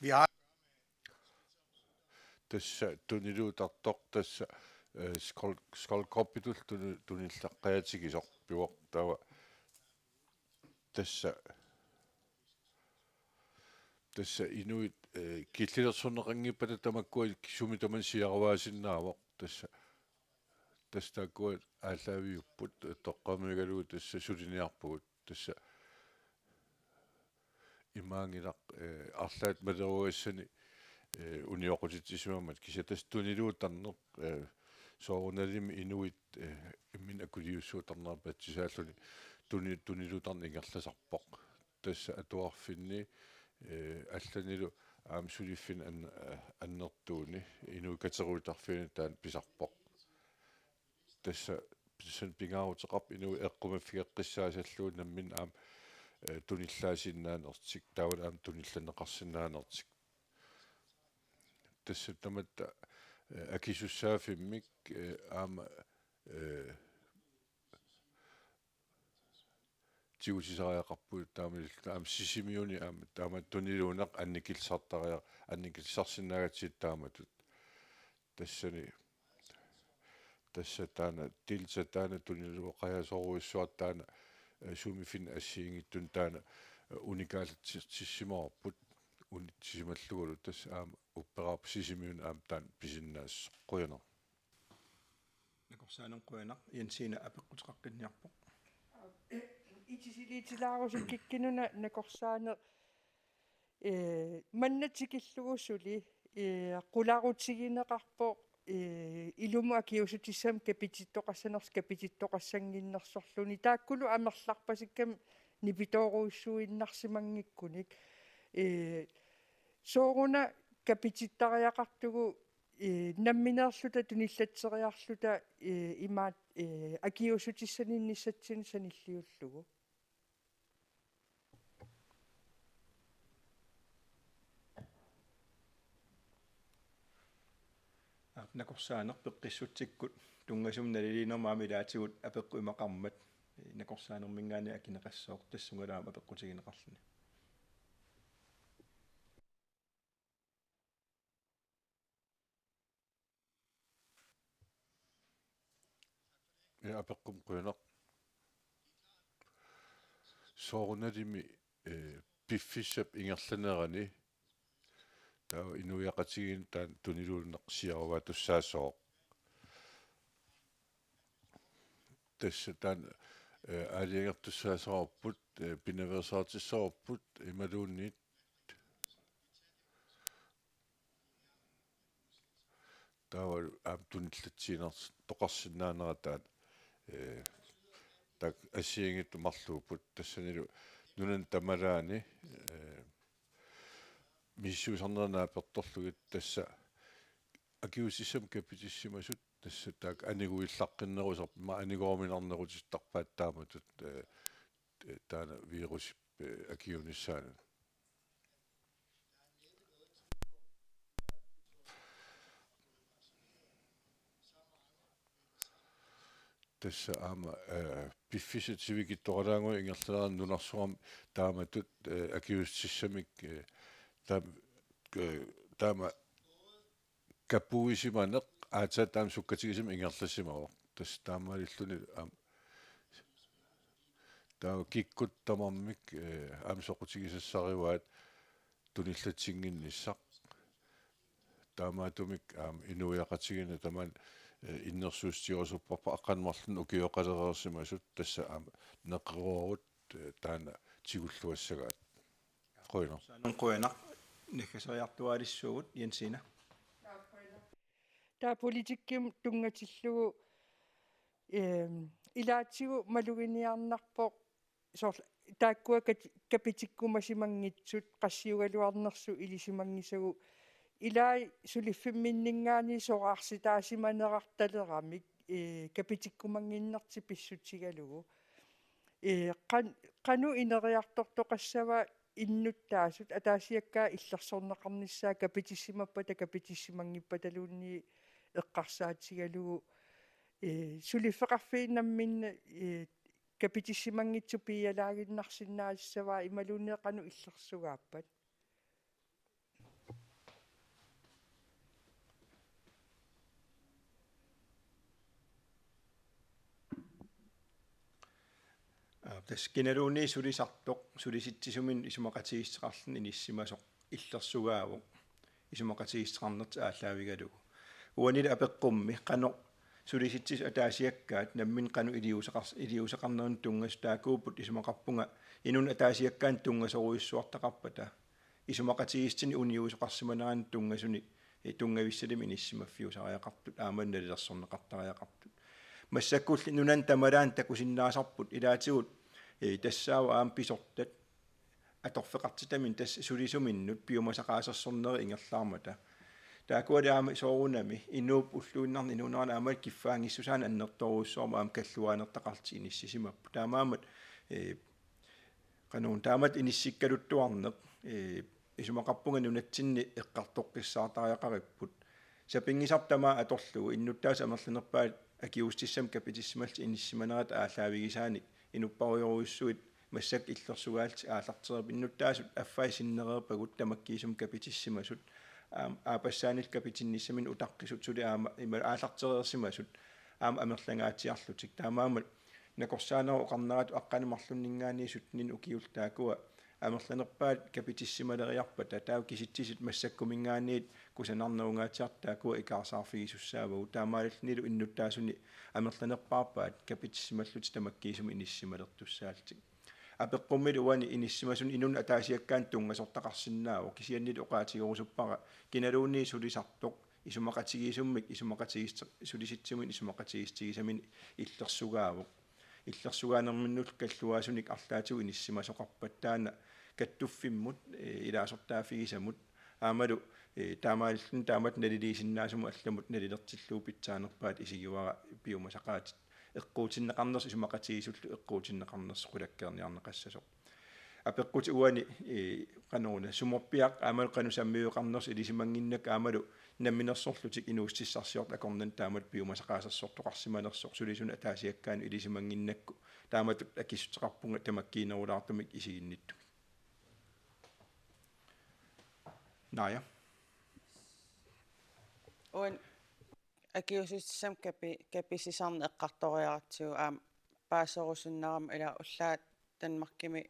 Vi har Tassa tuniluutartoq tassa, eh, Skol-, Skoldgruppitut tuni-, tunillaqqajaatigisoq pivoq taava tassa, tassa inuit, eh, killilersorneqanngippata tamakkua sumi tamanna siaruaasinnaavoq tassa, tassa taakkua aallaaviupput toqqammigalugu tassa suliniarpugut tassa imaanngilaq, eh, arlaat maleruagassani, eh, unioqqutitsisimammat kisianni tassa tuniluutarneq, eh, soorunalimi inuit, eh, imminut akuliussuutarnerat patsisaalluni tuni-, tuniluutarneq ingerlasarpoq. Tassa atuarfinni, eh, allanilu aamma suliffinni an-, eh, annertuuni inuit katersuuttarfianni taanna pisarpoq. Tassa, tassani pingaaruteqarpoq inuit eqqumaffigeqqissaasallugu namminneq aamma, eh, tunillaasinnaanertik, taavalu aamma tunillanneqarsinnaanertik. Tassa tamatta, eh, akisussaaffimmik, eh, aamma, eh, tigusisariaqarpugut taamaalilluta aamma Sisimiuni aamma taama tuniluuneq annikillisartaria-, annikillisarsinnaagatsigit taamatut. Tassani, tassa taanna Delta taanna tuniluuqajaasorujussuaq taanna, eh, sumiiffinni assigiinngitsunik taanna, eh, unikaallatsissimavarput unitsisimallugulu tassa aamma upperaarpoq Sisimiuni aamma taanna pisinnaassoq. Qujanaq. Nakorsaaneq qujanaq, Jensina apeqquteqaqqinniarpoq. Itisiliitilaarusukkikkinuna nakorsaaneq, ee, manna tikillugu suli, ee, qularutigineqarpoq, ee, ilumut akiuussutissamik kapitittoqassanersoq kapitittoqassannginnersorluni. Taakkulu amerlarpasikkamik nipitoorujussuinnarsimanngikkunik. Ee, sooruna kapitittariaqartugut, ee, nammineerluta tunillatseriarluta, ee, imaat, ee, akiuussutissaninnissatsinnut sanilliullugu. Aap, nakorsaaneq peqqissutsikkut tunngasumik naliliinermut aamma ilaatigut apeqqut imaqarmat, ee, nakorsaanerminngaanniit akineqassooq tassunga aamma apeqqutigineqarluni. Ja, apeqqummi qujanaq. Soorunalimi, eh, piffissap ingerlanerani taava inuiaqatigiinni taanna tuniluunneq siaruaatussaassooq. Tassa taanna, eh, aalajangertussaassoorupput, eh, pinaveersaartissavarput imaluunniit taava aamma tunillatsiinnartoqarsinnaanera taanna, eh, taakku assigiinngitsut marluupput tassanilu nunani tamalaani, eh, misissuisarnerit naapertorlugit tassa akiuussutissamik kapitissimasut tassa taakku aniguillaqqinnerusarput, ima aniguuminarnerutittarpaat taamatut, eh, taanna virusip, eh, akiuunissaanut. Tassa aamma, eh, piffissap sivikitsoralaaguup ingerlanerani nunarsuarmi taamatut, eh, akiuussutissamik, eh, taam-, eh, taama kapuisimaneq aatsaat taama sukkatigisumik ingerlasimavoq. Tassa taamaalilluni aamma taava kikkut tamarmik, eh, aamma soqutigisassarivaat tunillatsinnginnissaq. Taamaattumik aamma inuiaqatigiinni tamaani, eh, innersuussutigerusupparput aqqaneq-marlunnik ukioqalereersimasut tassa aamma neqeroorut, eh, taanna tigulluassagaat. Qujanaq. Saanun qujanaq, naggaseriartuaalissuugut, Jensina. Taava politikkimut tunngatillugu, ehm, ilaatigut maluginiarnarpoq soorlu taakkua kat-, kapitikkumasimanngitsut qassiugaluarnersut ilisimanngisagut, ilaat suliffimminninngaanniit soraarsitaasimanerartaleramik, eh, kapitikkumannginnertik pissutigalugu. Eh, qan-, qanoq ineriartortoqassava innuttaasut ataasiakkaat illersorneqarnissaat kapitissimappata kapitissimanngippataluunniit eqqarsaatigalugu, eh, suliffeqarfiit namminneq, eh, kapitissimanngitsut piialaaginnarsinnaasavaa imaluunniit qanoq illersugaappat? Aa, tassa kinaluunniit sulisartoq sulisitsisuminut isumaqatigiissuteqarluni inissimasoq illersugaavoq isumaqatigiissuteqarnertik aallaavigalugu. Uanilu apeqqummi qanoq sulisitsisut ataasiakkaat namminneq qanoq iliuuseqars-, iliuuseqarnerannut tunngasut taakkuupput isumaqarpunga inunnut ataasiakkaanut tunngasorujussuartaqarpata isumaqatigiissutinik uniusoqarsimanerannut tunngasunik, eh, tunngavissalumi inissimaffiusariaqartut aamma nalilersorneqartariaqartut. Massakkulli nunani tamalaani takusinnaasarput ilaatigut, eh, tassaavoq aamma pisortat atorfeqartitaminnik tassa sulisuminnut piumasaqaasersornerit ingerlaarmata. Taakkuali aamma soorunami inuup ulluinnarni inuunerani aamma kiffaanngissusaannik annertoorujussuarmik aamma kalluaanertaqarlutik inissisimapput. Taamaammat, eh, qanoruna taamatut inissikkaluttuarneq, eh, isumaqarpunga nunatsinni eqqartoqqissaartariaqaripput. Sapinngisarput tamaat atorlugu innuttaasut amerlanerpaat akiuussutissamik kapitissimallutik inissimanerata aallaavigisaanik inupparujorujussuit massakkut illersugaallutik aallartereerput, innuttaasut affai sinnereerpagut tamakkiisumik kapitissimasut, aam-, aappassaanillu kapitinnissaminnik utaqqisut suli aamma ima aallartereersimasut aamma amerlangaatsiarlutik. Taamaammat nakorsaanerup oqarneratut aqqaneq-marlunninngaanniit syttenini ukiullu taakkua amerlanerpaat kapitissimaleriarpata taava kisitsisit massakkuminngaanniit kusanarnerungaatsiartut taakkua ikaarsaarfigisussaavagut. Taamaalillunilu innuttaasuni amerlanerpaarpaat kapitissimalluni tamakkiisumik inissisimalertussaallutik. Apeqqummilu uani inissimasunut inunnut ataasiakkaanut tunngasortaqarsinnaavoq, kisiannili oqaatigerusuppara kinaluunniit sulisartoq isumaqatigiissummik isumaqatigiis-, sulisitsisuminut isumaqatigiissutigisaminik illersugaavoq. Illersugaanerminnullu kalluaasunik arlaatigut inissisimasoqarpat taanna kattuffimmut, eh, ilaasortaaffigisamut aammalu, eh, taamaalilluni taamatut naliliisinnaasumut allamut nalilertillugu pitsaanerpaat isigivara piumasaqaatit. Eqquutinneqarnersoq isumaqatigiissullu eqquutinneqarnersoq qulakkeerniarneqassasoq. Apeqqutit uani, eh, qanoruna sumorpiaq aammalu qanoq sammiveqarnersoq ilisimannginnakku aammalu namminersorlutik inuussutissarsiortut akornanni taamatut piumasaqaasersortoqarsimanersoq sulisunut ataasiakkaanut ilisimannginnakku taamatut akissuteqarpunga tamakkiinerulaartumik isiginnittumik. Naja. Uani akiuussutissamik kapi-, kapisisarneq eqqartoriaratsigu aamma paaserusunnarama ila ullaat Danmarkimi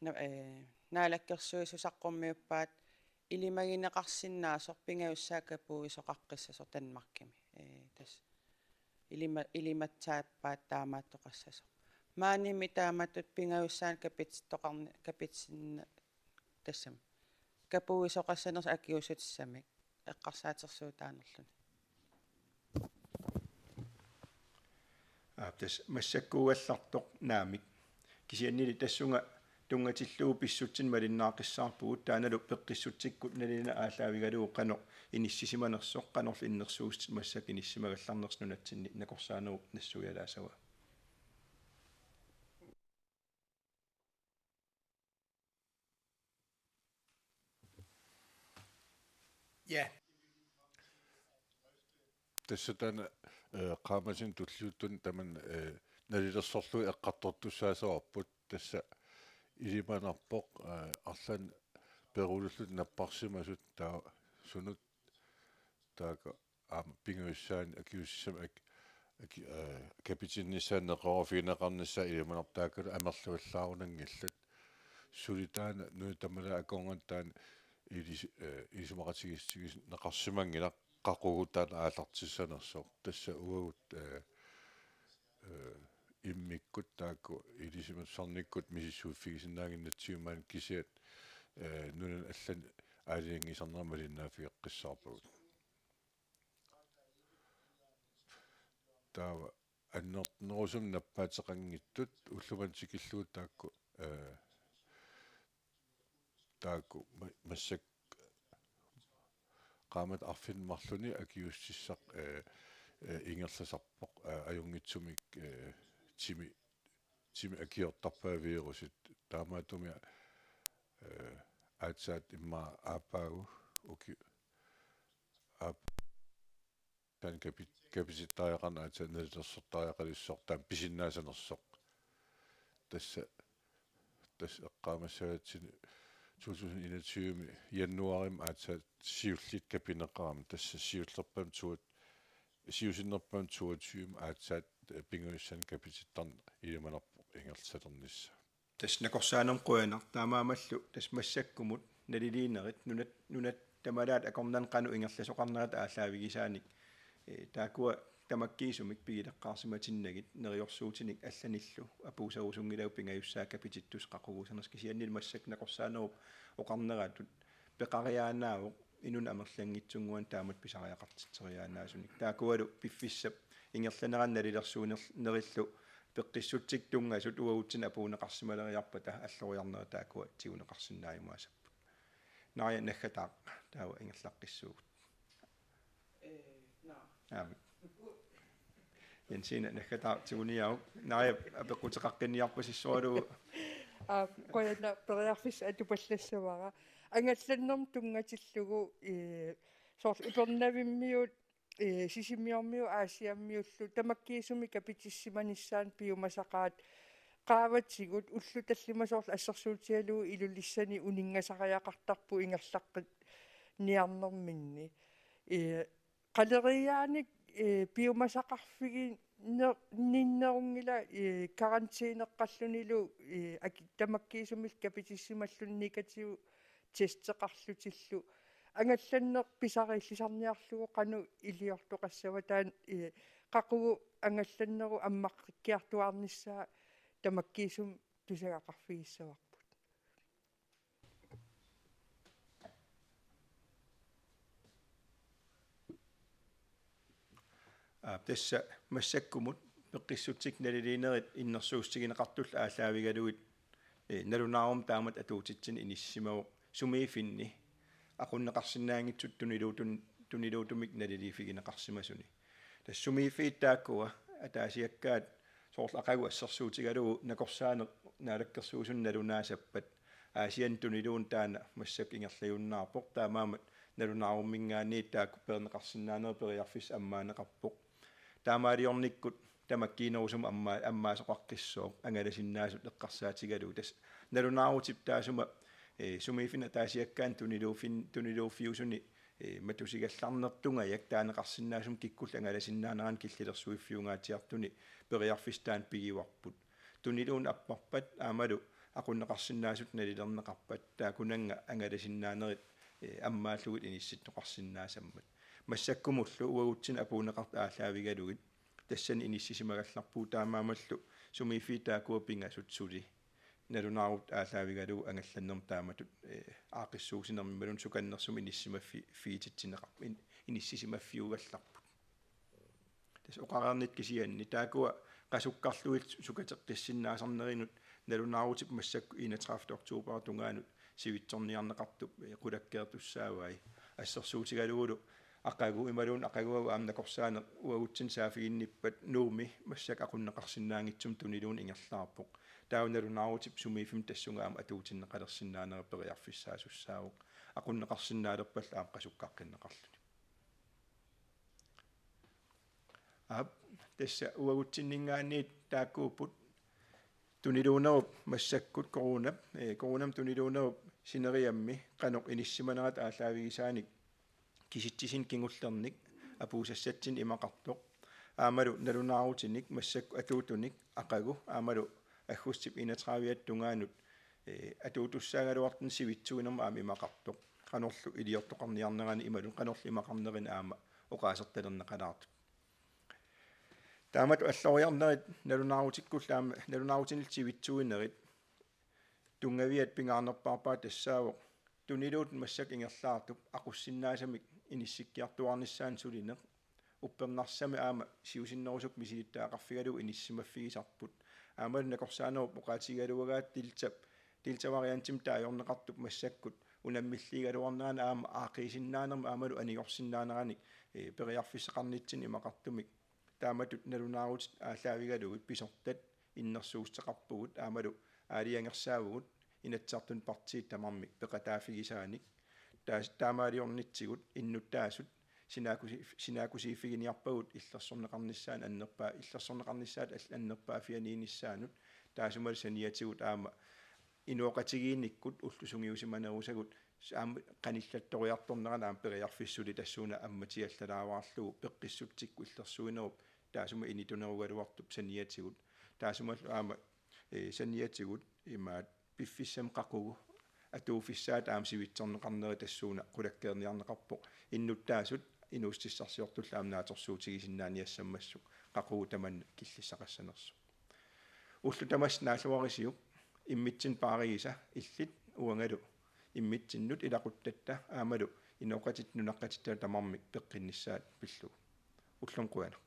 na-, ee, naalakkersuisut saqqummiuppaat ilimagineqarsinnaasoq pingajussaat kapuisoqaqqissasoq Danmarkimi. Ee, tassa ilima-, ilimatsaappaat taamaattoqassasoq. Maanimi taamatut pingajussaanut kapitittoqarni-, kapitinna-, tassami kapuisoqassanersoq akiuussutissamik eqqarsaatersuutaanerluni. Aa, tassa massakkuugallartoq naamik. Kisiannili tassunga tunngatillugu pissutsinik malinnaaqqissaarpugut, taannalu peqqissutsikkut naliliineq aallaavigalugu qanoq inissisimanersoq, qanorlu innersuussutit massakkut inissisimagallarnersut nunatsinni nakorsaanerup nassuialaassavaa. Ja. Tassa taanna, eh, qaammatini tulliuttuni tamanna, eh, nalilersorlugit eqqartortussaassavarput, tassa ilimanarpoq, eh, arlaannik peruullutik napparsimasut taava sunut taakku aamma pingajussaannik akiuussutissamik ak-, aki-, eh, kapitilinnissaanut neqeroorfigineqarnissaa ilimanarpoq, taakku amerlavallaarunanngillat. Suli taanna nunat tamalaat akornanni taanna ilis-, eh, isumaqatigiissutigineqarsimanngilaq qaqugu taanna aallartissanersoq. Tassa uagut, eh, eh, immikkut taakku ilisimatusarnikkut misissuiffigisinnaannginnatsigu maani kisiat, eh, nunani allani aalajangiisarnerat malinnaaffigeqqissaarpagut. Taava annertunerusumik nappaateqanngitsut ullumimut tikillugu taakku, eh, taakku ma-, massakkut qaammat arfineq-marlunnik akiuussutissaq, eh, eh, ingerlasarpoq, eh, ajunngitsumik, eh, timi, timi akiortarpaat virusit. Taamaattumik, eh, aatsaat immaqa aappaagu uki-, aap-, taanna kapi-, kapitittariaqarneq aatsaat nalilersortariaqalissasoq taanna pisinnaasanersoq. Tassa, tassa eqqaamassagatsigu to tusind enogtyve januaarimi aatsaat siulliit kapineqarami, tassa siullerpaamik toogtyve, siusinnerpaamik toogtyve aatsaat, eh, pingajussaannik kapitittarneq ilimanarpoq ingerlasalernissaa. Tassa nakorsaanermut qujanaq, taamaammallu tassa massakkumut naliliinerit nunat, nunat tamalaat akornanni qanoq ingerlasoqarnerata aallaavigisaanik, eh, taakkua tamakkiisumik pigileqqaarsimatinnagit neriorsuutinik allanillu apuusserusunngilagut pingajussaat kapitittussat qaquguusanersut, kisiannili massakkut nakorsaanerup oqarneratut peqariaannaavoq inunnik amerlanngitsunnguanik taamatut pisariaqartitseriaannaasunik. Taakkualu piffissap ingerlanerani nalilersuuner-, nerillu peqqissutsikkut tunngasut uagutsinnut apuunneqarsimaleriarpata alloriarnerat taakkua tiguneqarsinnaajumaassapput. Naja, naggataaq taava ingerlaqqissuugut. Ee, naa. Aamma. Jensine naggataaq tiguniaruk. Naja, apeqquteqaqqinniarpasissoralugu. Aa, qujanaq, periarfissaq atupallassavara. Angallannermut tunngatillugu, ee, soorlu Upernavimmiut, ee, Sisimiormiut Aasiammiullu tamakkiisumik kapitissimanissaannut piumasaqaat qaavatigut ullut tallimat soorlu assersuutigalugu Ilulissani uninngasariaqartarput ingerlaqqinniarnerminni. Ee, qaleriaanik, ee, piumasaqarfiginner-, ninnerunngilaq, ee, karantæneqqallunilu, ee, aki-, tamakkiisumillu kapitissimalluni negativ testeqarlutillu. Angallanneq pisariillisarniarlugu qanoq iliortoqassava taanna, ee, qaqugu angallannerup ammaqqikkiartuaarnissaa tamakkiisumik tusagaqarfigissavarput. Aap, tassa massakkumut peqqissutsikkut naliliinerit innersuussutigineqartullu aallaavigalugit, ee, nalunaarummi taamatut atuutitsineq inissisimavoq sumiiffinni aqunneqarsinnaanngitsutut tuniluutun-, tuniluutumik naliliiffigineqarsimasuni. Tassa sumiiffiit taakkua ataasiakkaat soorlu aqagu assersuutigalugu nakorsaaneq naalakkersuisunut nalunaassappat Aasianni tuniluunut taanna massakkut ingerlajunnaarpoq, taamaammat nalunaarumminngaanniit taakku peerneqarsinnaanerit periarfissat ammaaneqarpoq. Taamaaliornikkut tamakkiinerusumik amma-, ammaasoqaqqissooq angalasinnaasut eqqarsaatigalugu. Tassa nalunaarutip taassuma, ee, sumiiffinni ataasiakkaani tuniluuffin-, tuniluuffiusuni, ee, matusigallarnertungajak taaneqarsinnaasumik kikkullu angalasinnaanerannik killilersuiffiungaatsiartuni periarfissaq taanna pigivarput. Tuniluunut apparpat aammalu aqunneqarsinnaasutut nalilerneqarpat taakkunannga angalasinnaanerit, ee, ammaallugit inissittoqarsinnaassammat. Massakkumullu uagutsinnut apuunneqartut aallaavigalugit tassani inissisimagallarpugut, taamaammallu sumiiffiit taakkua pingasut suli nalunaarutut aallaavigalugu angallannermut taamatut, ee, aaqqissuussinermik imaluunniit sukannersumik inissisimaffi-, -ffigitsitsineqarp-, in-, inissisimaffiugallarput. Tassa oqareernittut kisianni taakkua qasukkarlugit sukateqqissinnaasarnerinut Nalunaarutip massakkut enogtredivte oktober tungaanut sivitsorniarneqartup, eh, qulakkeertussaavai. Assersuutigalugulu aqagu imaluunniit aqaguagu aamma nakorsaaneq uagutsinnut saaffiginnippat Nuummi massakkut aqunneqarsinnaanngitsumik tuniluunneq ingerlaarpoq. Taava nalunaarutip sumiiffimmi tassunga aamma atuutinneqalersinnaaneq periarfissaasussaavoq. Aqunneqarsinnaalerpallu aamma qasukkaqqinneqarluni. Aap, tassa uagutsinninngaanniit taakkuupput tuniluunnerup massakkut corona, eh, coronamik tuniluunnerup sineriammi qanoq inissisimanerata aallaavigisaanik kisitsisinnik kingullernik apuussassatsinnik imaqartoq. Aammalu nalunaarutinik massakkut atuutunik aqagu aammalu aggustip enogtredive tungaanut, eh, atuutussaagaluartunik sivitsuinermut aamma imaqartoq. Qanorlu iliortoqarniarnerani imaluunniit qanorlu imaqarnerini aamma oqaasertalerneqalaartut. Taamatut alloriarnerit nalunaarutikkullu aamma nalunaarutinillu sivitsuinerit tunngaviat pingaarnerpaarpaat tassaavoq tuniluuttoq massakkut ingerlaartup aqussinnaasamik inissikkiartuaarnissaanut sulineq. Uppernarsami aamma siusinnerusukkut misilittagaqarfigalugu inissisimaffigisarput. Aammalu nakorsaanerup oqaatigigaluagaat delta, delta variantimik taagorneqartup massakkut unammilliigaluarnerani aamma aaqqiisinnaanermik aammalu anigorsinnaaneranik, eh, periarfissaqarnitsinnik imaqartumik. Taamatut nalunaarutit aallaavigalugit pisortat innersuussuteqarpugut aammalu aalajangersaavugut Inatsisartuni partiit tamarmik peqataaffigisaanik. Taas-, taamaaliornitsigut innuttaasut sinaakkusi-, sinaakkusiiffiginiarpagut illersorneqarnissaanut annerpaa-, illersorneqarnissaat all-, annerpaaffianiinissaanut taassumalu saniatigut aamma inooqatigiinnikkut ullut sungiusimanerusagut aamma qanillattoriartornerani aamma periarfissat suli tassuuna ammatiallalaavaarlugu peqqissutsikkut illersuinerup taassuma initunerugaluartup saniatigut. Taassumalu aamma, eh, saniatigut imaat piffissami qaqugu atuuffissaat aamma sivitsorneqarneri tassuuna qulakkeerniarneqarpoq. Innuttaasut inuussutissarsiortullu aamma naatsorsuutigisinnaaniassammassuk qaqugu tamanna killissaqassanersoq. Ullut tamassi naalluarisiuk immitsinnut paarigisa illit uangalu immitsinnut ilaquttatta aammalu inooqatitta nunaqqatitta tamarmik peqqinnissaat pillugu. Ullumi qujanaq.